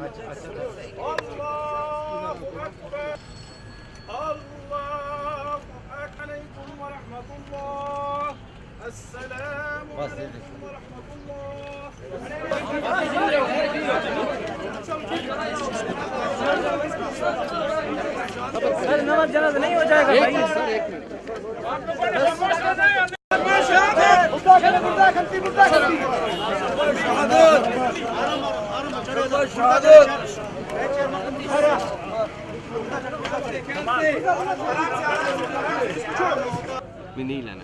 الله أكبر. الله أكبر. عليكم ورحمة الله. السلام عليكم ورحمة الله. سر، نماز جنازہ نہیں ہو جائے گا بھائی. میں نہیں لانا.